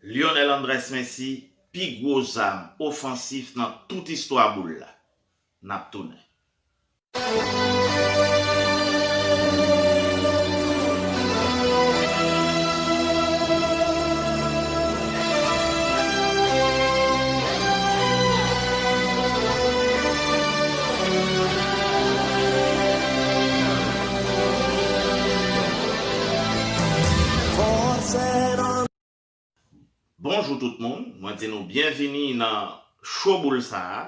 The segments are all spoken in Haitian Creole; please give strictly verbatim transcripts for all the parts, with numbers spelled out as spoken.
Lionel Andrés Messi, pi gwo zam ofansif nan tout istwa boul la. N ap tounen. Bonjou tout moun, mwen di nou byenvini nan cho boul sa a,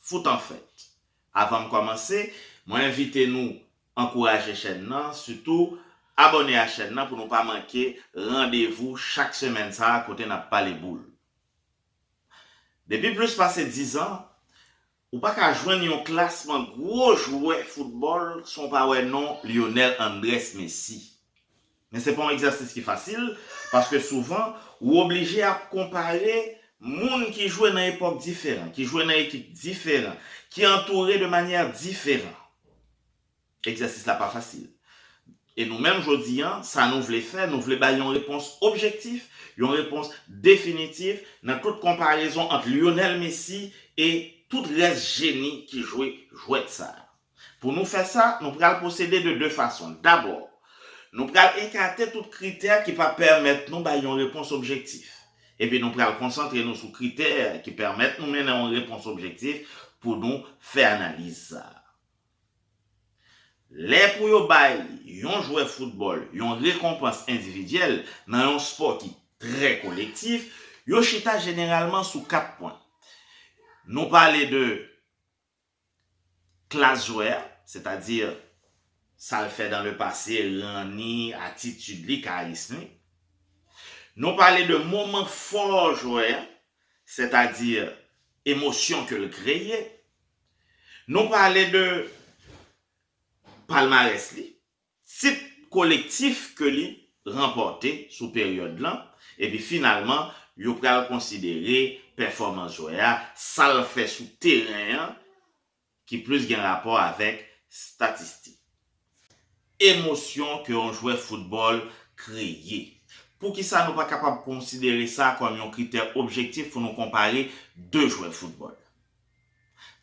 Foot en Fête. Avan m kòmanse, mwen envite nou ankouraje chèn nan, sitou abòne a chèn nan pou nou pa manke randevou chak semèn sa a kote n ap pale boul. Depi plis pase diz an, ou pa ka jwenn yon klasman gwo jwè foutbòl san w pa wè non Lionel Andrés Messi. Men se pa yon egzèsis ki fasil, paske souvan, ou oblije ap konpare moun ki jwe nan epòk diferan, ki jwe nan ekip diferan, ki antoure de manyè diferan. Egzèsis la pa fasil. E nou menm jodi a, sa nou vle fè, nou vle bay yon repons objektif, yon repons definitif nan tout konparezon ant Lionel Messi e tout rès jeni ki jwe jwèt sa a. Pou nou fè sa, nou pral pwosede de de fason. Dabò, nou pral ekate tout kritè ki pa pèmèt nou bay yon repons objektif. Epi nou pral konsantre nou sou kritè ki pèmèt nou mennen yon repons objektif pou nou fè analiz sa a. Lè pou yo bay yon jwè foutbòl yon rekonpans endividyèl nan yon spò ki trè kolektif, yo chita jeneralman sou kat pwen. Nou pale de klas jwè a, sètadi sa l fè dans le passé, ranni, atitid li, karism li. Nou pale de moman fò jwè a, sètadi emosyon ke l kreye. Nou pale de palmarès li, tit kolektif ke li ranpòte sou peryòd lan, epi finalman, yo pral konsidere pèfòmans jwè a, sa l fè sou teren an, ki plis gen rapò avèk estatistik. Emosyon ke yon jwè foutbòl kreye. Poukisa nou pa kapab konsidere sa kòm yon kritè objektif pou nou konpare de jwè foutbòl?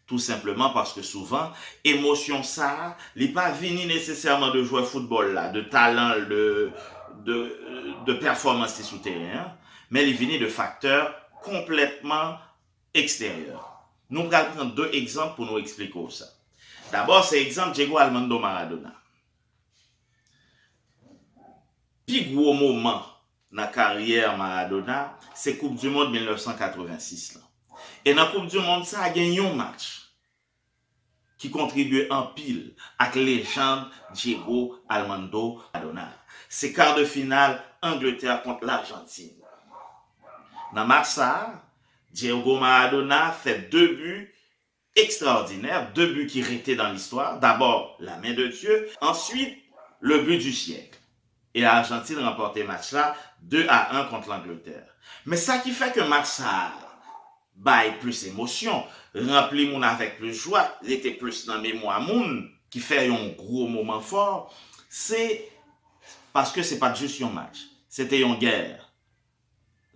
Tou senpleman paske souvan, emosyon sa a, li pa vini nesesèman de jwè foutbòl la, de talan l, de, de, de pèfòmans li sou teren an, men li vini de faktè konplètman eksteryè. Nou pral pran de egzanp pou nou eksplike w sa. Dabò, se egzanp Diego Armando Maradona. Pi gwo moman nan karyè Maradona, se Koup di Mond mil nèf san katrevensis lan. E nan Koup di Mond sa a, gen yon match ki kontribye anpil ak lejand Diego Armando Maradona. Se kar de final Angletè kont Lajantin. Nan match sa a, Diego Maradona fè de bi ekstraòdinè, de bi ki rete dans l'histoire. Dabò, la main de Dieu, ensuite, le but du siècle. E Lajantin ranpòte match la de a en kont Langletè. Men sa ki fè ke match sa a bay plis emosyon, ranpli moun avèk plis jwa, rete plis nan memwa moun, ki fè yon gwo moman fò, se paske se pa t jis yon match, se te yon gè.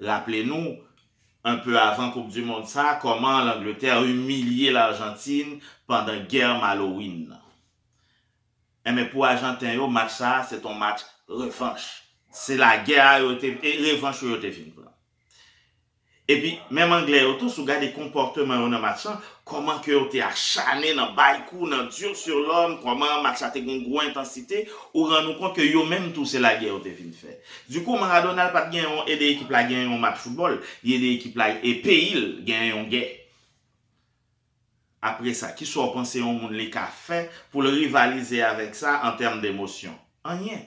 Raple nou, enpe avan Koup di Mond sa a, kòman Langletè imilye Lajantin pandan gè Malowin nan. Enben, pou Ajanten yo, match sa a, se t on match revanch. Se lagè a yo te, e revanch yo, yo te vin pran. Epi, menm Anglè yo tou, si w gade konpòteman yo nan match lan, kòman ke yo te achanen nan bay kou, nan dur sur l'homme, kòman match la te gen gwo entansite, ou rann ou kont ke yo menm tou, se lagè yo te vin fè. Dikou, Maradona, l pa t gen yon, ede ekip la gen yon match foutbòl, li ede ekip la e peyi l gen yon gè. Apre sa, kisa w panse yon moun li ka fè pou l rivalize avèk sa an tèm demosyon? Anyen.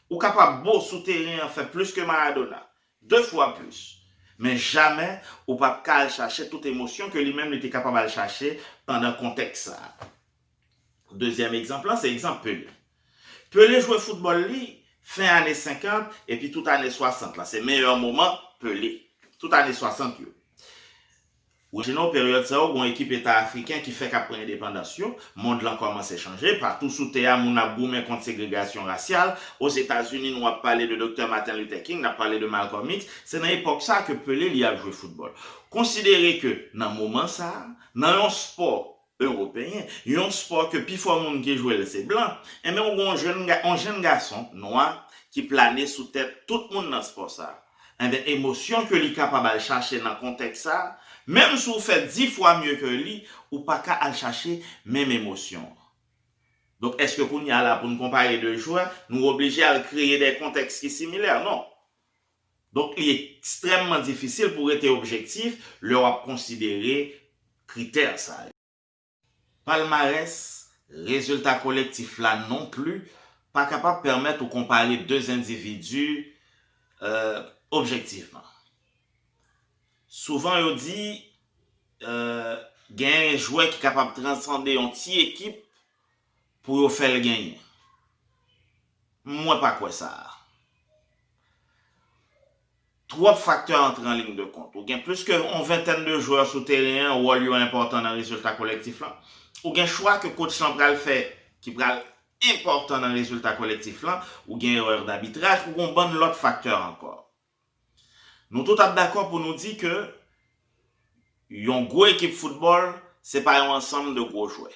Ou kapab bo sou teren an, fè plis ke Maradona, de fwa plis. Men jamè ou p ap ka al chache tout emosyon ke li menm li te kapab al chache pandan kontèks sa a. Dezyèm egzanp lan, se egzanp Pelé. Pelé jwe foutbòl li fen ane senkant epi tout ane swasant la. Se meyè moman Pelé. Tout ane swasant yo. Ou imajine w, peryòd sa yo, gon ekip eta afriken ki fèk ap pran endepandans yo, mond lan kòmanse chanje, patou sou tè a, moun ap goumen kont segregasyon rasyal. Ozetazini, nou ap pale de Doktè Martin Luther King, n ap pale de Malcolm X, se nan epòk sa a ke Pelé li ap jwe foutbòl. Konsidere ke nan moman sa a, nan yon spò ewopeyen, yon spò ke pifò moun ki jwe l se blan, enben, ou gen yon jèn, yon jèn gason nwa ki plane sou tèt tout moun nan spò sa a. Enben, emosyon ke li kapab al chache nan kontèks sa a, menm si w fè dis fwa mye ke li, ou pa ka al chache menm emosyon an. Donk, èske kounye a la pou n konpare de jwè, nou oblije al kreye de kontèks ki similè? Non. Donk, li ekstrèmman difisil pou rete objektif lè w ap konsidere kritè sa yo. Palmarès, rezilta kolektif la non pli pa kapab pèmèt ou konpare de endividi, euh, objektivman. Souvan, yo di, euh, genyen jwè ki kapab transande yon ti ekip pou yo fè l genyen. Mwen pa kwè sa a. Twòp faktè antre an liy de kont. Ou gen plis ke yon ventèn de jwè sou teren an, wòl yo enpòtan nan rezilta kolektif lan. Ou gen chwa ke coach lan pral fè ki pral enpòtan nan rezilta kolektif lan. Ou gen erè dabitraj, ou gen yon bann lòt faktè ankò. Nou tout ap dakò pou nou di ke yon gwo ekip foutbòl, se pa yon ansanm de gwo jwè.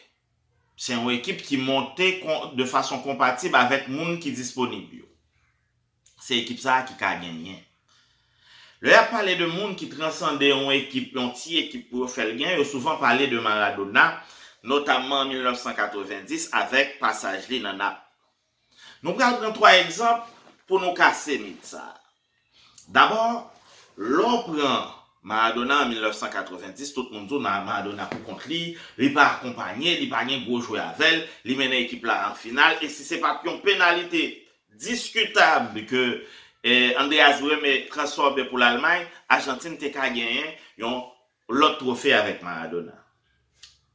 Se yon ekip ki monte kon-, de fason konpatib avèk moun ki disponib yo. Se ekip sa a ki ka genyen. Lè y ap pale de moun ki transande yon ekip, yon ti ekip pou yo fè l genyen, yo souvan pale de Maradona, notamman an mil nèf san katrevenndis avèk pasaj li nan Nap. Nou pral pran twa egzanp pou nou kase mit sa a. Dabò, lè w pran Maradona an mil nèf san katrevenndis, tout moun di w Maradona pou kont li, li pa akonpanye, li pa gen gwo jwè avè l, li mennen ekip la an final, e si se pa t yon penalite diskitab ke, eh, Andreas Brehme transfòme pou Lalmay, Ajantin te ka genyen yon lòt twofe avèk Maradona.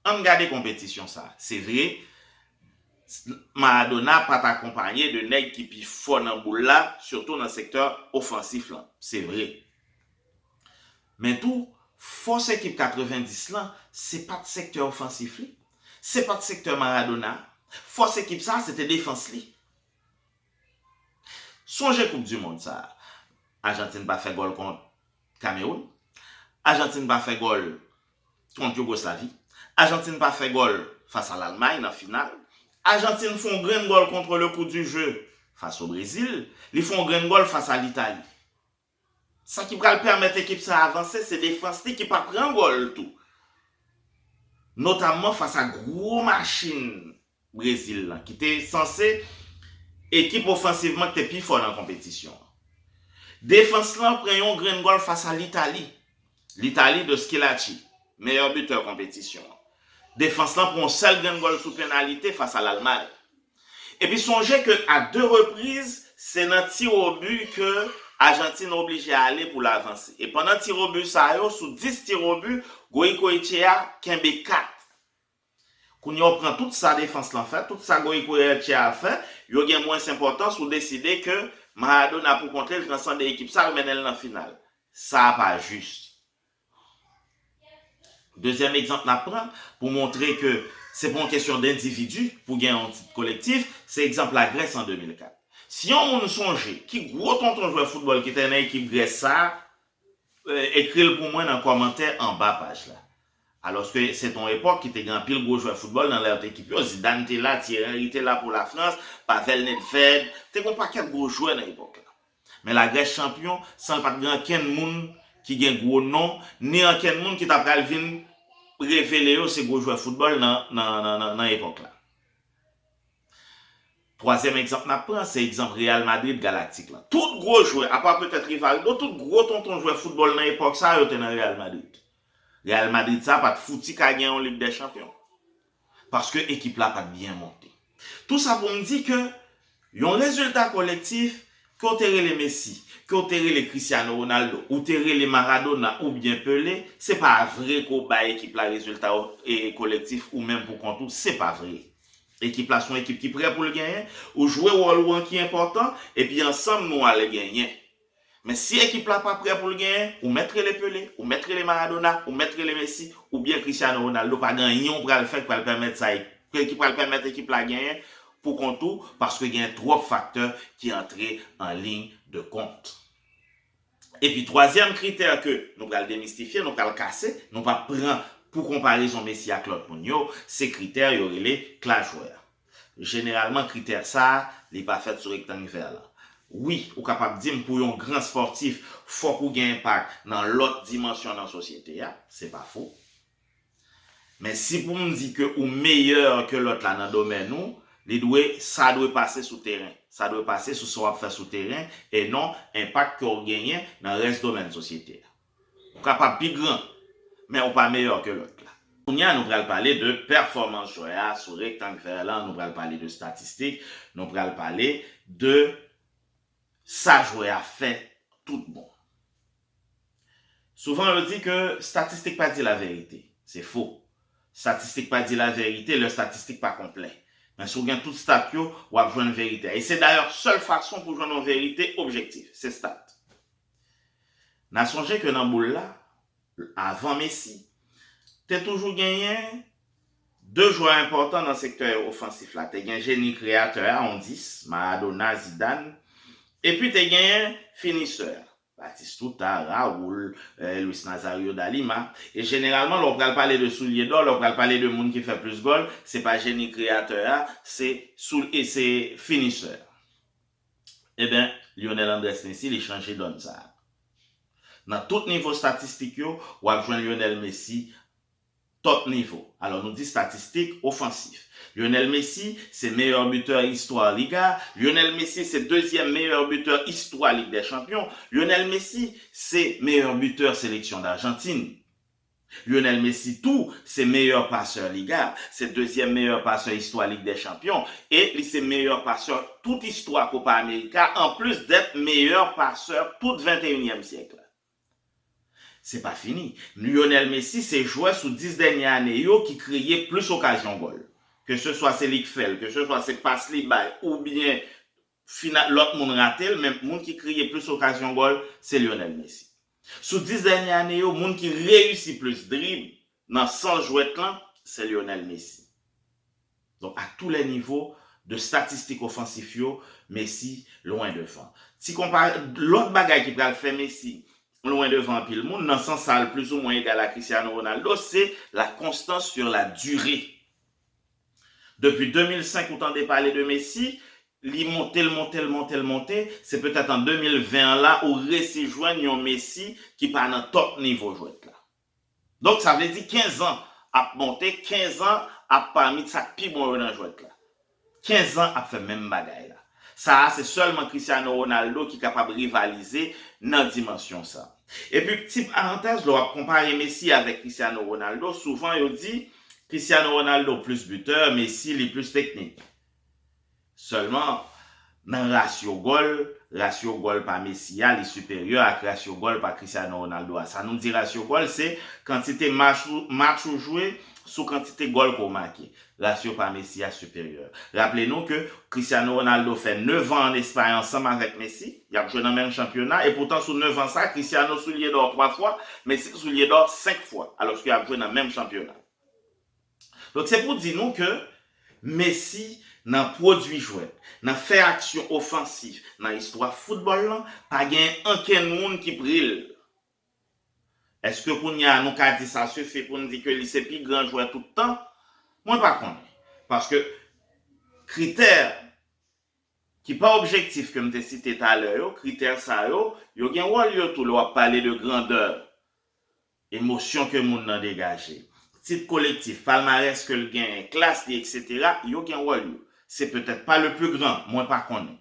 Ann gade konpetisyon sa a. Se vre, Maradona pa t akonpanye de nèg ki pi fò nan boul la, sitou nan sektè ofansif lan. Se vre. Men tou, fòs ekip katrevenndis lan, se pa t sektè ofansif li. Se pa t sektè Maradona. Fòs ekip sa a, se te defans li. Sonje Koup di Mond sa a. Ajantin pa fè gòl kont Kamewoun. Ajantin pa fè gòl kont Yougoslavi. Ajantin pa fè gòl fas a Lalmay nan final. Ajantin fè yon grenn gòl contre le coup du jeu fas o Brezil. Li fè yon grenn gòl fas a Litali. Sa ki pral pèmèt ekip sa a avanse, se defans li ki pa pran gòl tou. Notamman fas a gwo machin Brezil lan, ki te sanse ekip ofansivman ki te pi fò nan konpetisyon an. Defans lan pran yon grenn gòl fas a Litali. Litali de Schillaci, meyè bitè konpetisyon an. Defans lan pran yon sèl grenn gòl sou penalite fas a Lalmay. Epi sonje ke a de repriz, se nan tir au but ke Ajantin oblije ale pou l avanse. E pandan tir au but sa yo, sou dis tir au but, Goicoechea kenbe kat. Kounye a w pran tout sa defans lan fè, tout sa Goicoechea fè, yo gen mwens enpòtans ou deside ke Maradona pou kont li, l transande ekip sa, l mennen l nan final. Sa a pa jis. Dezyèm egzanp n ap pran pou montre ke se pa yon kesyon dendividi pou gen yon tit kolektif, se egzanp Lagrès an de mil kat. Si yon moun sonje ki gwo tonton jwè foutbòl ki te nan ekip Grès sa a, eh, ekri l pou mwen nan kòmantè anba paj la. Alòske se te yon epòk ki te gen anpil gwo jwè foutbòl nan lòt ekip yo. Zidane te la, Thierry Henry te la pou Lafrans, Pavel Nedved, te gen yon pakèt gwo jwè nan epòk la. Men Lagrès chanpyon san l pa t gen ankenn moun ki gen gwo non, ni ankenn moun ki ta pral vin revele yo se gwo jwè foutbòl nan, nan, nan, nan, nan epòk la. Twazyèm egzanp n ap pran, se egzanp Real Madrid Galactic lan. Tout gwo jwè, apa petèt Rivaldo, tout gwo tonton jwè foutbòl nan epòk sa a, yo te nan Real Madrid. Real Madrid sa a pa t fouti ka gen yon Lig dè Chanpyon. Paske ekip la pa t byen monte. Tou sa pou m di ke yon rezilta kolektif, ke w te rele Messi, ke w te rele Cristiano Ronaldo, ou te rele Maradona oubyen Pelé, se pa vre ke w bay ekip la rezilta, e, kolektif ou menm pou kont ou, se pa vre. Ekip la se yon ekip ki prè pou l genyen, ou jwe wòl ou an ki enpòtan, epi ansanm nou al genyen. Men si ekip la pa prè pou l genyen, ou mèt rele Pele, ou mèt rele Maradona, ou mèt rele Messi, oubyen Cristiano Ronaldo, pa gen anyen ou pral fè ki pral pèmèt sa, ki pral pèmèt ekip la genyen pou kont ou, paske gen twòp faktè ki antre an liy de kont. Epi twazyèm kritè ke nou pral demistifye, nou pral kase, nou p ap pran pou konparezon Messi ak lòt moun yo, se kritè yo rele klas jwè a. Jeneralman, kritè sa a, li pa fèt sou rektang vè lan. Wi, ou kapab di m pou yon gran spòtif, fòk ou gen enpak nan lòt dimansyon nan sosyete a, se pa fo. Men si pou m di ke ou meyè ke lòt la nan domèn ou, li dwe, sa dwe pase sou teren. Sa dwe pase sou sa w ap fè sou teren e non enpak ke w genyen nan rès domèn sosyete a. Ou kapab pi gran, men ou pa meyè ke lòt la. Kounye a, nou pral pale de pèfòmans jwè a sou rektang vè lan, nou pral pale de statistik, nou pral pale de sa jwè a fè tout bon. Souvan, yo di ke statistik pa di laverite. Se fo. Statistik pa di laverite lè statistik pa konplè. Men si w gen tout stat yo, w ap jwenn verite a. E se dayè sèl fason pou jwenn yon verite objektif, se stat. N a sonje ke nan boul la, avan Messi, te toujou genyen de jwè enpòtan nan sektè ofansif la. Te gen jeni kreyatè a, yon dis, Maradona, Zidane, epi te genyen finisè a, Batistuta, Raul, eh, Luis Nazario da Lima. E jeneralman, lè w pral pale de soulye dò, lè w pral pale de moun ki fè plis gòl, se pa jeni kreyatè a, se soul-, e se finisè a. Eben, Lionel Andrés Messi, li chanje dòn sa a. Nan tout nivo statistik yo, w ap jwenn Lionel Messi top nivo. Alò, nou di statistik ofansif. Lionel Messi, se meyè bitè istwa Liga. Lionel Messi, se dezyèm meyè bitè istwa Lig dè Chanpyon. Lionel Messi, se meyè bitè seleksyon Dajantin. Lionel Messi tou, se meyè pasè Liga, se dezyèm meyè pasè istwa Lig dè Chanpyon, e li se meyè pasè tout istwa Copa America, anplis dèt meyè pasè tout venteyinyèm syèk la. Se pa fini. Lionel Messi se jwè sou dis dènye ane yo ki kreye plis okazyon gòl. Ke se swa se li k fè l, ke se swa se pas li bay, oubyen fina-, lòt moun rate l, men moun ki kreye plis okazyon gòl, se Lionel Messi. Sou dis dènye ane yo, moun ki reyisi plis drib nan sans jwèt lan, se Lionel Messi. Donk, à tous les niveaux de statistik ofansif yo, Messi lwen devan. Ti konpa-, lòt bagay ki pral fè Messi lwen devan anpil moun, nan sans sa l plizoumwen egal a Cristiano Ronaldo, se la constance sur la durée. Depi de mil senk, ou tande pale de Messi, li monte, l monte, l monte, l monte. Se petèt an de mil ven an la, ou resi jwenn yon Messi ki pa nan top nivo jwèt la. Donk, sa vle di kenz an ap monte, kenz an ap pami sa k pi bon yo nan jwèt la. Kenz an ap fè menm bagay la. Sa a, se sèlman Cristiano Ronaldo ki kapab rivalize nan dimansyon sa. Epi, ti parantèz, lè w ap konpare Messi avèk Cristiano Ronaldo, souvan yo di Cristiano Ronaldo plis bitè, Messi li plis teknik. Sèlman, nan rasyo gòl, rasyo gòl pa Messi a, li siperyè ak rasyo gòl pa Cristiano Ronaldo a. Sa nou di rasyo gòl, se kantite match ou, match ou jwe sou kantite gòl ke w make. Rasyo pa Messi a siperyè. Raple nou ke Cristiano Ronaldo fè nèf an ann Espay ansanm avèk Messi. Y ap jwe nan menm chanpyona. E poutan, sou nèf an sa, Cristiano soulye dò twa fwa, Messi soulye dò senk fwa, alòske y ap jwe nan menm chanpyona. Donk, se pou di nou ke Messi, nan pwodui jwèt, nan fè aksyon ofansif, nan istwa foutbòl lan, pa gen ankenn moun ki pre l. Èske kounye a nou ka di sa sifi pou n di ke li se pi gran jwè tout tan? Mwen pa konnen. Paske kritè ki pa objektif ke m te site talè yo, kritè sa yo, yo gen wòl yo tou lè w ap pale de grandè, emosyon ke moun nan degaje, tit kolektif, palmarès ke l genyen, klas li, etsetera, yo gen wòl yo. Se petèt pa le pli gran, mwen pa konnen.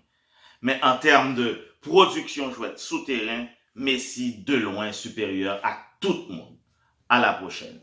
Men an tèm de pwodiksyon jwèt sou teren, Messi de lwen siperyè ak tout moun. A la pwochèn.